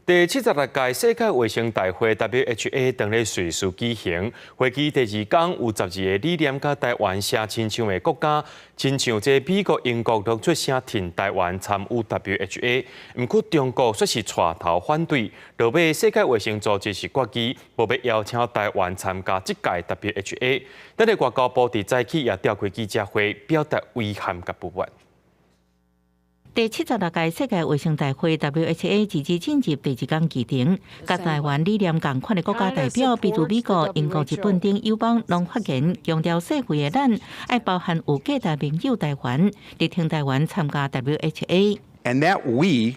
第76屆世界衛生大會 WHA 當咧瑞士舉行，會議第二工有12个理念佮台灣誠親像的國家，親像這美國、英國攏出聲挺台灣參與 WHA，毋過中國卻是帶頭反對，落尾世界衛生組織是決議，無欲邀請台灣參加這屆 WHA。咱的外交部佇早起也召開記者會，表達遺憾佮不滿。第76屆世界衛生大會 WHA 截至進入第二工議程，佮台灣理念仝款的國家代表，比如美國、英國、日本等友邦，攏發言強調世衛的咱愛包含有價值盟友台灣，力挺台灣參加 WHA。 And that we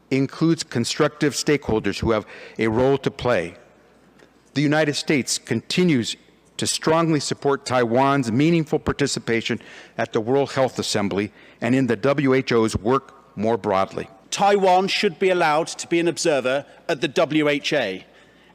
includes constructive stakeholders who have a role to play. The United States continues to strongly support Taiwan's meaningful participation at the World Health Assembly and in the WHO's work more broadly. Taiwan should be allowed to be an observer at the WHA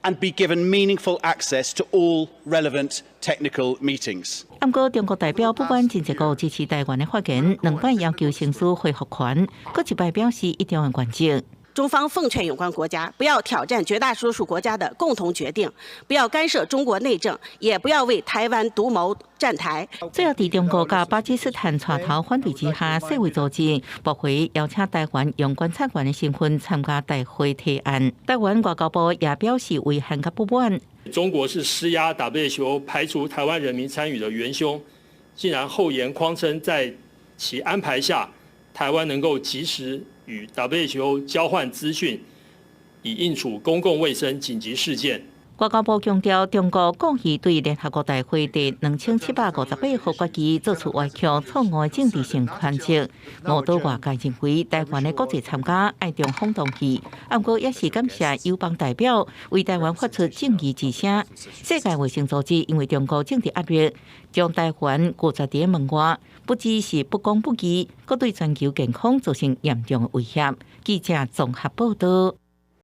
and be given meaningful access to all relevant technical meetings. 毋過中國代表不滿真濟國支持台灣的發言，兩擺要求行使回覆權，閣一擺表示一中的原則。中方奉勸有關國家不要挑戰絕大多數國家的共同決定，不要干涉中國內政，也不要為台灣獨謀站台。最後，佇中國佮巴基斯坦帶頭反對之下，世衛組織駁回邀請台灣用觀察員的身份參加大會提案。台灣外交部也表示遺憾佮不滿。中國是施壓 WHO 排除台灣人民參與的元兇，竟然厚顏誆稱在其安排下，台灣能夠及時與 WHO 交換資訊，以應處公共衛生緊急事件。外交部強調，中國故意對聯合國大會第2758號決議做出歪曲、錯誤的政治性詮釋，誤導外界認為台灣的國際參加愛中方同意。毋過也是感謝友邦代表為台灣發出正義之聲。世界衛生組織因為中國政治壓力，將台灣拒絕佇門外，不只是不公不義，閣對全球健康造成嚴重的威脅。記者綜合報道。